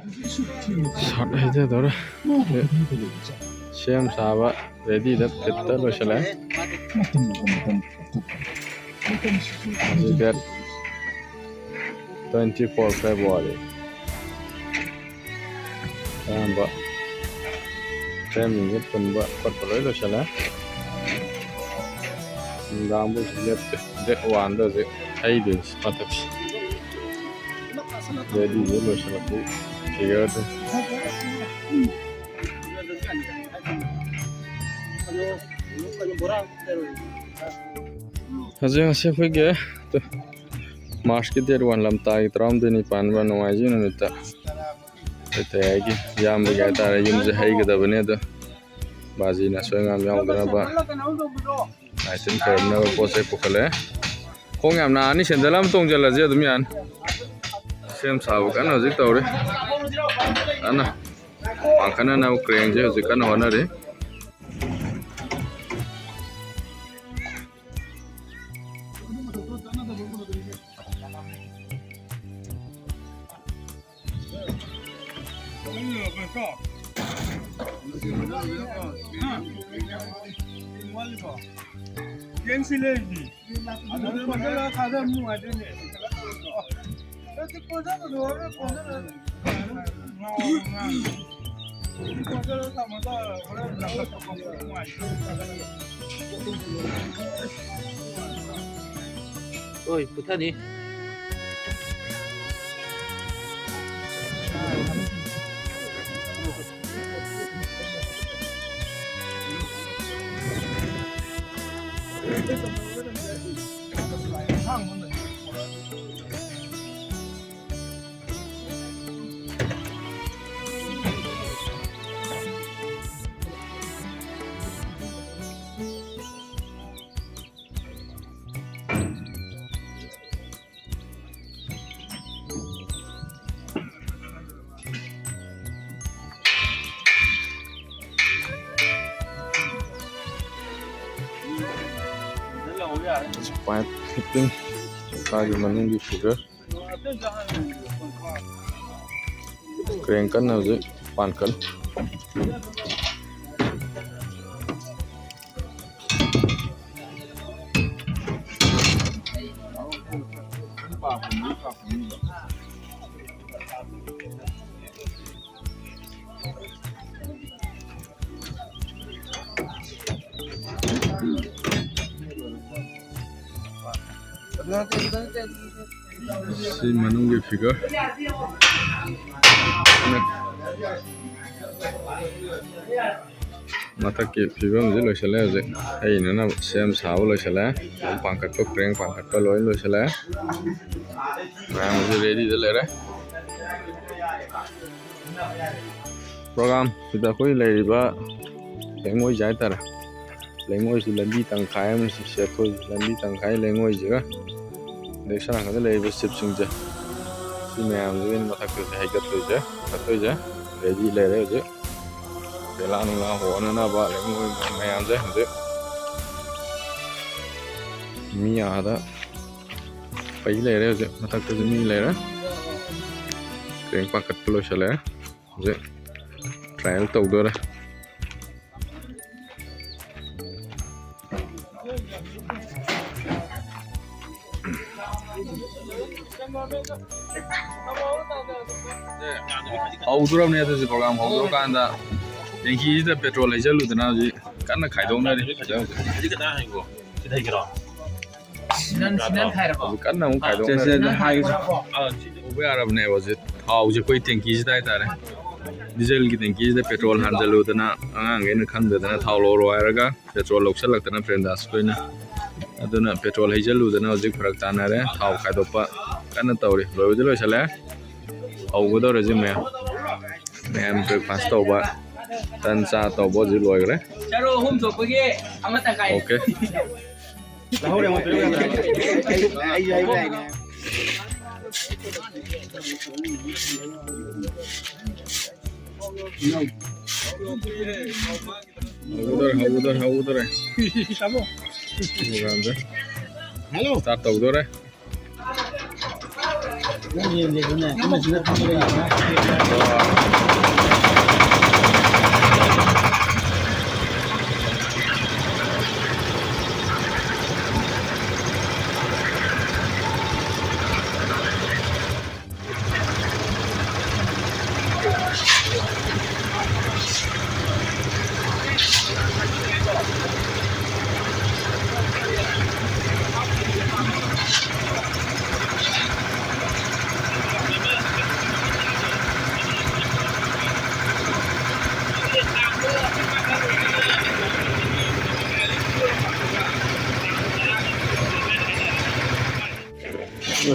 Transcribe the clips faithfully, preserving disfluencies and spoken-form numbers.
ꯁꯥꯠ ꯍꯩꯊꯗꯧꯔꯦ꯫ ꯁꯦꯝ ꯁꯥꯕ ꯔꯦꯗꯤꯗ ꯐꯤꯠꯇ ꯂꯣꯏꯁꯤꯜꯂꯦ꯫ ꯍꯧꯖꯤꯛ ꯗꯦꯠ ꯇ꯭ꯋꯦꯟꯇꯤ ꯐꯣꯔ ꯐꯦꯕ꯭ꯔꯨꯋꯥꯔꯤ꯫ ꯑꯌꯥꯝꯕ ꯐ꯭ꯔꯦꯝꯁꯤꯡꯁꯦ ꯄꯨꯟꯕ ꯈꯣꯠꯄ ꯂꯣꯏ ꯂꯣꯏꯁꯤꯜꯂꯦ꯫ ꯅꯨꯡꯗꯥꯡꯕꯨ ꯂꯦꯞꯇꯦ꯫ ꯗꯦꯠ ꯋꯥꯟꯗ ꯍꯧꯖꯤꯛ ꯍꯩꯗꯣꯏꯅꯤ ꯃꯊꯛꯁꯤ꯫ ꯔꯦꯗꯤꯁꯦ ꯂꯣꯏꯁꯤꯜꯂꯛꯄꯒꯤ ꯐꯤꯒꯔꯗꯨ꯫ ꯍꯧꯖꯤꯛ ꯉꯁꯤ ꯑꯩꯈꯣꯏꯒꯤ ꯃꯥꯔꯁꯀꯤ ꯗꯦꯠ ꯋꯥꯟ, ꯂꯝꯇꯥꯒꯤ ꯇꯔꯥꯍꯨꯝꯗꯣꯏꯅꯤ ꯄꯥꯟꯕ ꯅꯣꯡꯃꯥꯏꯖꯤꯡ ꯅꯨꯃꯤꯠꯇ ꯑꯩꯈꯣꯏ ꯇꯌꯥꯏꯒꯤ ꯏꯌꯥꯝꯕꯒꯤ ꯍꯥꯏꯇꯥꯔꯦ ꯌꯨꯝꯁꯦ ꯍꯩꯒꯗꯕꯅꯤ꯫ ꯑꯗꯣ ꯕꯥꯖꯤꯅ ꯑꯁꯣꯏ ꯑꯉꯥꯝ ꯌꯥꯎꯗꯅꯕ ꯂꯥꯏ ꯇꯤꯟ ꯈꯣꯏꯔꯝꯅꯕ ꯄꯣꯠ ꯆꯩ ꯄꯨꯈꯠꯂꯛꯑꯦ꯫ ꯈꯣꯡ ꯌꯥꯝ ꯅꯥꯅꯤ, ꯁꯦꯟꯗꯜ ꯑꯃ ꯇꯣꯡꯁꯤꯜꯂꯁꯤ ꯑꯗꯨꯝ ꯌꯥꯅꯤ꯫ ꯁꯦꯝ ꯁꯥꯕ ꯀꯟꯅ ꯍꯧꯖꯤꯛ ꯇꯧꯔꯤ ꯀꯟꯅ꯫ ꯋꯥꯡꯈꯠꯅꯅꯕ ꯀ꯭ꯔꯦꯟꯁꯦ ꯍꯧꯖꯤꯛ ꯀꯟꯅ ꯍꯣꯠꯅꯔꯤ꯫ ꯍꯣꯏ, ꯄꯨꯊꯅꯤ꯫ Pipe fitting, ꯀꯥꯒꯤ ꯃꯅꯨꯡꯒꯤ figure꯫ ꯄ꯭ꯔꯦꯡ ꯀꯟꯅ ꯍꯧꯖꯤꯛ ꯄꯥꯟꯈꯠꯂꯤ꯫ ꯁꯤ ꯃꯅꯨꯡꯒꯤ figure꯫ ꯃꯊꯛꯀꯤ ꯐꯤꯕꯝꯁꯤ ꯂꯣꯏꯁꯤꯜꯂꯦ ꯍꯧꯖꯤꯛ꯫ ꯍꯩꯅꯅꯕ ꯁꯦꯝ ꯁꯥꯕ ꯂꯣꯏꯁꯤꯜꯂꯦ꯫ ꯄꯥꯟꯈꯠꯄ, ꯄ꯭ꯔꯦꯡ ꯄꯥꯟꯈꯠꯄ ꯂꯣꯏ ꯂꯣꯏꯁꯤꯜꯂꯦ꯫ ꯃꯌꯥꯝ ꯍꯧꯖꯤꯛ ready ꯗ ꯂꯩꯔꯦ꯫ Program ꯁꯤꯗ ꯑꯩꯈꯣꯏ ꯂꯩꯔꯤꯕ ꯂꯩꯉꯣꯏꯁꯦ ꯍꯥꯏꯇꯥꯔꯦ꯫ ꯂꯩꯉꯣꯏꯁꯤ ꯂꯝꯕꯤ ꯇꯪꯈꯥꯏ ꯑꯃ ꯁꯤ ꯑꯩꯈꯣꯏ ꯂꯝꯕꯤ ꯇꯪꯈꯥꯏ ꯂꯩꯉꯣꯏꯁꯤꯒ, ꯑꯗꯩ ꯁꯣꯝ ꯅꯥꯀꯟꯗ ꯂꯩꯔꯤꯕ ꯆꯤꯞꯁꯤꯡꯁꯦ, ꯁꯤ ꯃꯌꯥꯝꯁꯤꯒꯤ ꯃꯊꯛꯇꯁꯦ ꯍꯩꯒꯠꯇꯣꯏꯁꯦ, ꯄꯨꯈꯠꯇꯣꯏꯁꯦ꯫ Ready ꯂꯩꯔꯦ ꯍꯧꯖꯤꯛ꯫ ꯕꯦꯂꯥ ꯅꯨꯡꯂꯥ ꯍꯣꯅꯅꯕ ꯂꯩꯉꯣꯏ ꯃꯌꯥꯝꯁꯦ ꯍꯧꯖꯤꯛ꯫ ꯃꯤ ꯑꯥꯗ ꯄꯩ ꯂꯩꯔꯦ ꯍꯧꯖꯤꯛ, ꯃꯊꯛꯇꯁꯨ ꯃꯤ ꯂꯩꯔꯦ꯫ ꯀ꯭ꯔꯦꯡ ꯄꯥꯈꯠꯄ ꯂꯣꯏꯁꯤꯜꯂꯦ꯫ ꯍꯧꯖꯤꯛ trial ꯇꯧꯗꯣꯔꯦ꯫ ꯍꯧꯗꯣꯔꯕꯅꯦ꯫ ꯑꯗꯨꯁꯨ program ꯍꯧꯗꯣꯔꯀꯥꯟꯗ tankiꯁꯤꯗ petrol ꯍꯩꯖꯜꯂꯨꯗꯅ ꯍꯧꯖꯤꯛ ꯀꯟꯅ ꯈꯥꯏꯗꯣꯛꯅꯔꯤ꯫ ꯍꯧꯖꯤꯛ ꯈꯤꯇꯪ ꯍꯩꯒꯣ꯫ ꯁꯤꯗ ꯍꯩꯒꯦꯔꯣ? ꯁꯤꯅꯟ, ꯁꯤꯅꯟ ꯈꯥꯏꯔꯕꯣ? ꯍꯧꯖꯤꯛ ꯀꯟꯅ ꯑꯃꯨꯛ ꯈꯥꯏꯗꯣꯛꯅꯔꯤ꯫ ꯁꯦ, ꯁꯦ, ꯍꯥꯏꯒꯦ꯫ ꯑꯥ, ꯁꯤꯗꯤ ꯍꯧꯕ ꯌꯥꯔꯕꯅꯦꯕ ꯍꯧꯖꯤꯛ꯫ ꯊꯥꯎꯁꯦ ꯑꯩꯈꯣꯏ tankiꯁꯤꯗ ꯍꯥꯏꯇꯥꯔꯦ꯫ Dieselꯒꯤ tankiꯁꯤꯗ petrol ꯍꯥꯟꯖꯜꯂꯨꯗꯅ ꯑꯉꯥꯡꯈꯩꯅ ꯈꯪꯗꯗꯅ ꯊꯥꯎ ꯂꯧꯔꯣ ꯍꯥꯏꯔꯒ petrol ꯂꯧꯁꯜꯂꯛꯇꯅ ꯄ꯭ꯔꯦꯝꯗꯥꯁ ꯈꯣꯏꯅ꯫ ꯑꯗꯨꯅ petrol ꯍꯩꯖꯜꯂꯨꯗꯅ ꯍꯧꯖꯤꯛ ꯐꯔꯛ ꯇꯥꯅꯔꯦ꯫ ꯊꯥꯎ ꯈꯥꯏꯗꯣꯛꯄ ꯀꯟꯅ ꯇꯧꯔꯤ꯫ ꯂꯣꯏꯕꯗꯤ ꯂꯣꯏꯁꯜꯂꯦ꯫ ꯍꯧꯒꯗꯧꯔꯦ ꯍꯧꯖꯤꯛ ꯃꯌꯥꯝ꯫ ꯃꯌꯥꯝ breakfast ꯇꯧꯕ, ꯇꯟ ꯆꯥ ꯇꯧꯕ ꯍꯧꯖꯤꯛ ꯂꯣꯏꯈ꯭ꯔꯦ꯫ ꯆꯔꯨ ꯑꯍꯨꯝ ꯊꯣꯛꯄꯒꯤ ꯑꯃ ꯇꯪꯈꯥꯏ꯫ Okay꯫ ꯍꯧꯒꯗꯧꯔꯦ, ꯍꯧꯒꯗꯧꯔꯦ, ꯍꯧꯒꯗꯧꯔꯦ꯫ Programꯁꯦ start ꯇꯧꯗꯧꯔꯦ꯫ ꯅꯪ ꯌꯦꯡꯗꯦꯗꯅꯦ, ꯑꯃꯁꯤꯅ ꯐꯝꯃꯒ ꯌꯦꯡꯉꯣ꯫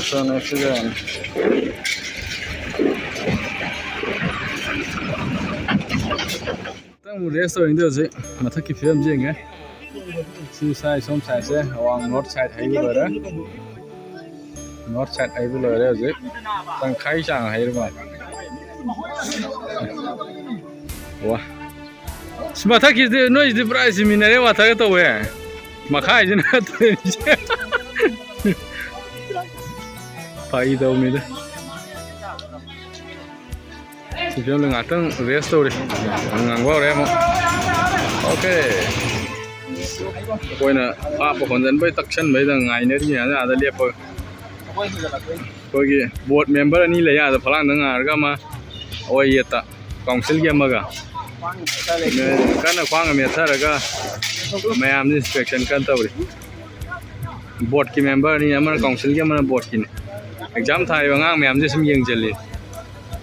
ꯁꯣꯅ ꯑꯦꯛꯁꯤꯗꯦꯟ꯫ ꯈꯤꯇꯪ ꯑꯃꯨꯛ ꯔꯦꯁ ꯇꯧꯔꯤꯉꯩꯗ ꯍꯧꯖꯤꯛ ꯃꯊꯛꯀꯤ ꯐꯤꯕꯝꯁꯤ ꯌꯦꯡꯉꯦ꯫ ꯁꯤ ꯁꯥꯏ ꯁꯣꯝ ꯁꯥꯏꯁꯦ ꯑꯋꯥꯡ ꯅꯣꯔꯠ ꯁꯥꯏꯠ ꯍꯩꯕ ꯂꯣꯏꯔꯦ꯫ ꯅꯣꯔꯠ ꯁꯥꯏꯠ ꯍꯩꯕ ꯂꯣꯏꯔꯦ ꯍꯧꯖꯤꯛ꯫ ꯇꯪꯈꯥꯏ ꯆꯥꯡ ꯍꯩꯔ ꯃꯥꯜꯂꯦ꯫ ꯋꯥ꯫ ꯑꯁ, ꯃꯊꯛꯀꯤꯁꯤꯗꯤ ꯅꯣꯏꯁꯤꯗꯤ ꯄꯨꯔꯥ ꯁꯤꯃꯤꯟꯅꯔꯦ ꯋꯥꯊꯒ ꯇꯧꯋꯦ꯫ ꯃꯈꯥꯏꯁꯤꯅ ꯇꯧꯔꯤꯁꯦ꯫ ꯐꯥꯒꯤ ꯇꯧꯕꯅꯤꯗ꯫ ꯁꯤ ꯐꯤꯕꯝꯗ ꯉꯥꯛꯇꯪ ꯔꯦꯁ ꯇꯧꯔꯤ꯫ ꯉꯥꯡꯕ ꯍꯧꯔꯦ ꯑꯃꯨꯛ꯫ ꯑꯣꯀꯦ꯫ ꯑꯩꯈꯣꯏꯅ ꯍꯥꯞꯄ ꯍꯣꯟꯖꯟꯕꯩ ꯇꯛꯁꯟꯕꯩꯗ ꯉꯥꯏꯅꯔꯤ ꯃꯌꯥꯝꯁꯦ ꯑꯥꯗ ꯂꯦꯞꯄꯒ꯫ ꯑꯩꯈꯣꯏꯒꯤ ꯕꯣꯔꯗ ꯃꯦꯝꯕꯔ ꯑꯅꯤ ꯂꯩ ꯑꯥꯗ ꯐꯛꯂꯥꯡꯗ ꯉꯥꯔꯒ ꯑꯃ ꯑꯣꯏ ꯌꯦꯠꯇ ꯀꯥꯎꯟꯁꯤꯜꯒꯤ ꯑꯃꯒ꯫ ꯀꯟꯅ ꯈ꯭ꯋꯥꯡꯒ ꯃꯦꯠꯊꯔꯒ ꯃꯌꯥꯝꯁꯦ ꯏꯟꯁꯄꯦꯛꯁꯟ ꯀꯟꯅ ꯇꯧꯔꯤ꯫ ꯕꯣꯔꯗꯀꯤ ꯃꯦꯝꯕꯔꯅꯤ, ꯑꯃꯅ ꯀꯥꯎꯟꯁꯤꯜꯒꯤ, ꯑꯃꯅ ꯕꯣꯔꯗꯀꯤꯅꯤ꯫ ꯑꯦꯛꯖꯥꯝ ꯊꯥꯔꯤꯕ ꯑꯉꯥꯡ ꯃꯌꯥꯝꯁꯦ ꯁꯨꯝ ꯌꯦꯡꯁꯤꯜꯂꯤ꯫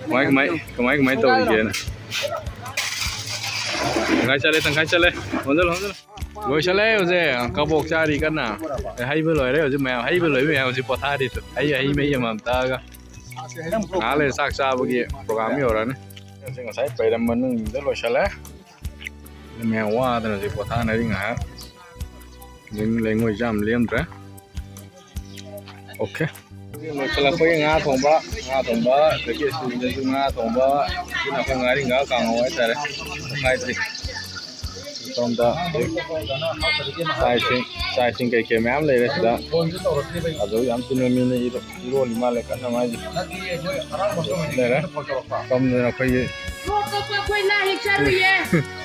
ꯀꯃꯥꯏ, ꯀꯃꯥꯏ, ꯀꯃꯥꯏ, ꯀꯃꯥꯏ ꯇꯧꯔꯤꯒꯦꯅ꯫ ꯇꯪꯈꯥꯏ ꯆꯠꯂꯦ, ꯇꯪꯈꯥꯏ ꯆꯠꯂꯦ꯫ ꯍꯣꯟꯖꯜꯂꯣ, ꯍꯣꯟꯖꯜꯂꯣ꯫ ꯂꯣꯏꯁꯜꯂꯦ ꯍꯧꯖꯤꯛ꯫ ꯀꯕꯣꯛ ꯆꯥꯔꯤ ꯀꯟꯅ꯫ ꯍꯩꯕ ꯂꯣꯏꯔꯦ ꯍꯧꯖꯤꯛ ꯃꯌꯥꯝ꯫ ꯍꯩꯕ ꯂꯣꯏꯕ ꯃꯌꯥꯝ ꯍꯧꯖꯤꯛ ꯄꯣꯊꯥꯔꯤ꯫ ꯍꯩ, ꯍꯩ ꯃꯍꯤ ꯑꯃꯃꯝ ꯊꯛꯑꯒ꯫ ꯉꯥꯏꯍꯥꯛ ꯂꯩꯔ ꯆꯥꯛ ꯆꯥꯕꯒꯤ ꯄ꯭ꯔꯣꯒ꯭ꯔꯥꯝ ꯌꯧꯔꯛꯑꯅꯤ꯫ ꯉꯁꯥꯏ ꯄꯩꯔꯝꯕ ꯅꯨꯡꯗ ꯂꯣꯏꯁꯜꯂꯦ꯫ ꯃꯌꯥꯝ ꯋꯥꯗꯅ ꯍꯧꯖꯤꯛ ꯄꯣꯊꯥꯅꯔꯤ ꯉꯥꯏꯍꯥꯛ꯫ ꯍꯧꯖꯤꯛ ꯂꯩꯉꯣꯏꯁꯨ ꯌꯥꯝ ꯂꯦꯝꯗ꯭ꯔꯦ꯫ ꯑꯣꯀꯦ꯫ ꯂꯣꯏꯁꯤꯜꯂꯛꯄꯒꯤ ꯉꯥ ꯊꯣꯡꯕ, ꯉꯥ ꯊꯣꯡꯕ, ꯑꯗꯒꯤ ꯑꯁꯤꯗꯁꯨ ꯉꯥ ꯊꯣꯡꯕ, ꯁꯤꯅ ꯑꯩꯈꯣꯏ ꯉꯥꯔꯤꯡꯈꯥ ꯀꯥꯡꯍꯧ ꯍꯥꯏꯇꯥꯔꯦ꯫ ꯇꯪꯈꯥꯏꯗ꯭ꯔꯤ꯫ ꯁꯣꯝꯗ ꯆꯥꯛ ꯏꯁꯤꯡ, ꯆꯥꯛ ꯏꯁꯤꯡ ꯀꯩꯀꯩ ꯃꯌꯥꯝ ꯂꯩꯔꯦ ꯁꯤꯗ꯫ ꯑꯗꯨ ꯌꯥꯝ ꯆꯤꯟꯕ ꯃꯤꯅ ꯏꯔꯣ-, ꯏꯔꯣꯜꯂꯤ ꯃꯥꯜꯂꯦ ꯀꯟꯅ ꯃꯥꯏꯁꯦ꯫ ꯂꯩꯔꯦ꯫ ꯁꯣꯝꯗꯅ ꯑꯩꯈꯣꯏꯒꯤ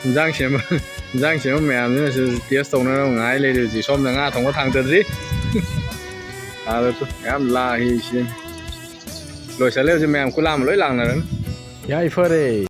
ꯏꯟꯖꯥꯡ ꯁꯦꯝꯕ, ꯏꯟꯖꯥꯡ ꯁꯦꯝꯕ ꯃꯌꯥꯝꯁꯤꯅꯁꯨ ꯇꯦꯁ ꯇꯧꯅꯅꯕ ꯉꯥꯏ ꯂꯩꯔꯦ ꯍꯧꯖꯤꯛ꯫ ꯁꯣꯝꯗ ꯉꯥ ꯊꯣꯡꯕ ꯊꯥꯡꯗꯗ꯭ꯔꯤ꯫ ꯑꯥꯗꯁꯨ ꯃꯌꯥꯝ ꯂꯥꯡꯉꯤ ꯁꯤ꯫ ꯂꯣꯏꯁꯜꯂꯦ ꯍꯧꯖꯤꯛ ꯃꯌꯥꯝ ꯈꯨꯂꯥꯡ ꯑꯃ ꯂꯣꯏ ꯂꯥꯡꯅꯔꯅꯤ꯫ ꯌꯥꯏꯐꯔꯦ꯫